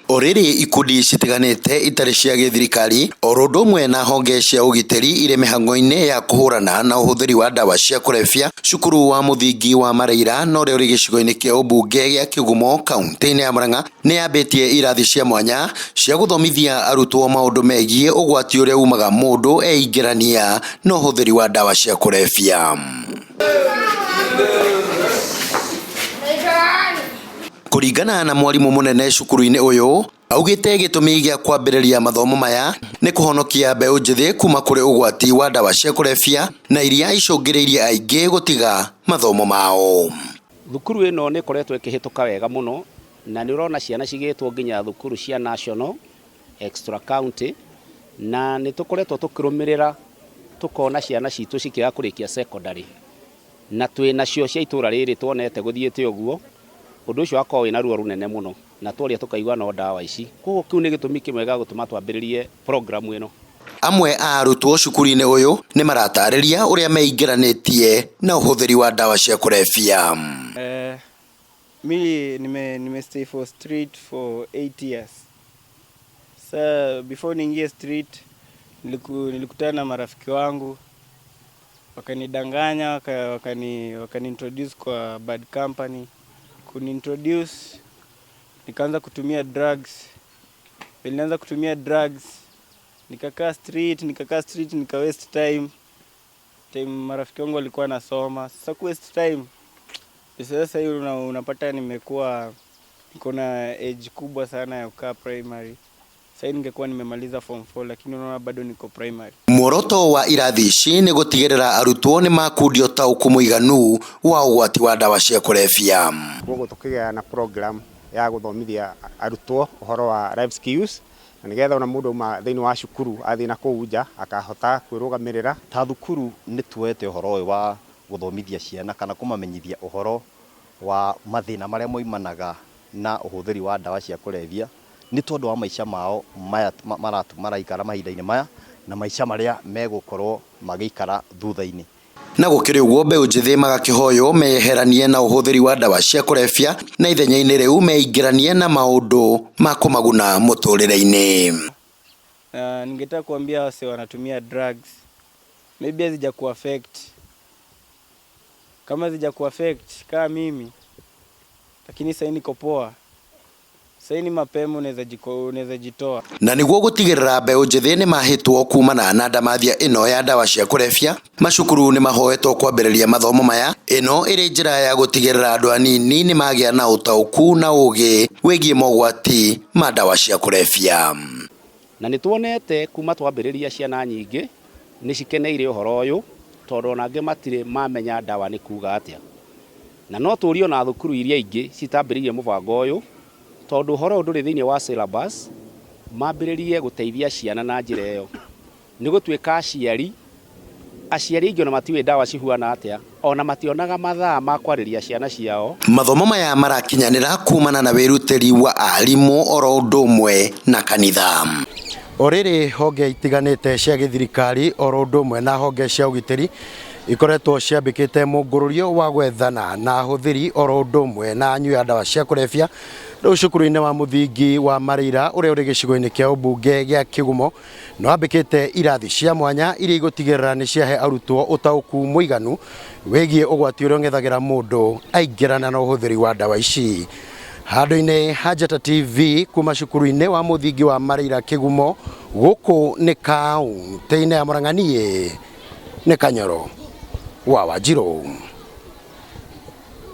O rĩrĩ ikundi citiganĩte itarĩ cia gĩthirikari oro ũndũ ũmwe na honge cia ũgitĩri irĩ mĩhang'o-inĩ ya kũhũrana na ũhũthĩri wa ndawa cia kũrebia, cukuru wa mũthingi wa Mareira na ũrĩa ũrĩ gĩcigo-inĩ kĩa ũmbunge gĩa Kĩgumo kaunti-inĩ ya Murang'a nĩ yambĩtie irathi cia mwanya cia gũthomithia arutwo maũndũ megiĩ ũgwati ũrĩa umaga mũndũ eingĩrania na ũhũthĩri wa ndawa cia kũrebia. Kũringana na mwarimũ mũnene cukuru-inĩ ũyũ, augĩte gĩtũmi gĩa kwambĩrĩria mathomo maya nĩ kũhonokia mbeũ njĩthĩ kuma kũrĩ ũgwati wa ndawa cia kũrebia na iria icũngĩrĩirie aingĩ gũtiga mathomo mao. Thukuru ĩno nĩ ĩkoretwo ĩkĩhĩtũka wega mũno na nĩ ũrona ciana cigĩtwo nginya thukuru cia national, extra county, na nĩ tũkoretwo tũkĩrũmĩrĩra tũkona ciana citũ cikĩaga kũrĩkia secondary. Na twĩ nacio cia itũra rĩrĩ tuonete gũthiĩte ũguo, ũndũ ũcio wakorwo wĩna ruo rũnene mũno na twaria tũkaigua no ndawa ici. Koguo kĩu nĩ gĩtũmi kĩmwe gĩa gũtũma twambĩrĩrie program ĩno. Amwe a arutwo cukuru-inĩ ũyũ nĩ maratarĩria ũrĩa meingĩranĩtie na ũhũthĩri wa ndawa cia kũrebia. Mi nime stay for street for 8 years. Sa before niingie street nilikutana na marafiki wangu, wakanidanganya, wakani introduce kwa bad company. Kuniintroduce, nikaanza kutumia drugs. Nilianza kutumia drugs, nikakaa street, nikakaa street, nika waste time. Time marafiki wangu walikuwa nasoma. Sasa ku waste time. Sasa hiyo unapata nimekuwa niko na age kubwa sana ya kukaa primary. Sasa ningekuwa nimemaliza form 4, lakini unaona bado niko primary. Muoroto wa irathi ici nĩ gũtigĩrĩra arutwo nĩ makundio ũtaũku mũiganu wa ũgwati wa ndawa cia kũrebia. Koguo tũkĩgĩa na program ya gũthomithia arutwo ũhoro wa life skills, na nĩgetha ona mũndũ auma thĩinĩ wa cukuru athiĩ na kũu nja akahota kwĩrũgamĩrĩra. Ta thukuru nĩ tuoete ũhoro ũyũ wa gũthomithia ciana kana kũmamenyithia ũhoro wa mathĩna marĩa moimanaga na ũhũthĩri wa ndawa cia kũrebia, nĩ tondũ wa maica mao maya maraikara mahinda-inĩ maya na maica marĩa megũkorwo magĩikara thutha-inĩ. Na gũkĩrĩ ũguo, mbeũ njĩthĩ magakĩhoywo meyeheranie na ũhũthĩri wa ndawa cia kũrebia na ithenya-inĩ rĩu meingĩranie na maũndũ ma kũmaguna mũtũrĩre-inĩ. Na ningetaka kuambia wase wanatumia drugs, maybe hazija kuaffect. Kama hazija kuaffect kama mimi, lakini sasa niko poa. Sasa ni mapema unaweza jitoa. Na nĩguo gũtigĩrĩra mbeũ njĩthĩ nĩ mahĩtwo kumana na ndamathia ĩno ya ndawa cia kũrebia, macukuru nĩ mahoetwo kwambĩrĩria mathomo maya, ĩno ĩrĩ njĩra ya gũtigĩrĩra andũ anini nĩ magĩa na ũtaũku na ũgĩ wĩgiĩ mogwati ma ndawa cia kũrebia. Na nĩ tuonete kuma twambĩrĩria ciana nyingĩ nĩ cikeneire ũhoro ũyũ, tondũ ona angĩ matirĩ mamenya ndawa nĩ kuga atĩa. Na no tũrie ona thukuru iria ingĩ citambĩrĩirie mũbango ũyũ, tondũ ũhoro ũyũ ndũrĩ thĩinĩ wa syllabus, mambĩrĩrie gũteithia ciana na njĩra ĩyo. Nĩ gũtuĩka aciari aingĩ ona matiũĩ ndawa cihuana atĩa, ona mationaga mathaa ma kwarĩria ciana ciao. Mathomo maya marakinyanĩra kumana na wĩrutĩri wa arimũ oro ũndũ ũmwe na kanitha. O rĩrĩ honge itiganĩte cia gĩthirikari oro ũndũ ũmwe na honge cia ũgitĩri ikoretwo ciambĩkĩte mũngũrũrio wa gwethana na ahũthĩri oro ũndũ ũmwe na anyui a ndawa cia kũrebia. Rĩu cukuru-inĩ wa mũthingi wa Mareira ũrĩa ũrĩ gĩcigo-inĩ kĩa ũmbunge gĩa Kĩgumo nĩ wambĩkĩte irathi cia mwanya iria igũtigĩrĩra nĩ ciahe arutwo ũtaũku mũiganu wĩgiĩ ũgwati ũrĩa ũng'ethagĩra mũndũ aingĩrana na ũhũthĩri wa ndawa ici. Handũ-inĩ ha Njata TV kuma cukuru-inĩ wa mũthingi wa Mareira Kĩgumo, gũkũ nĩ kaũntĩ-inĩ ya Murang'a, niĩ nĩ Kanyoro wa Wanjirũ.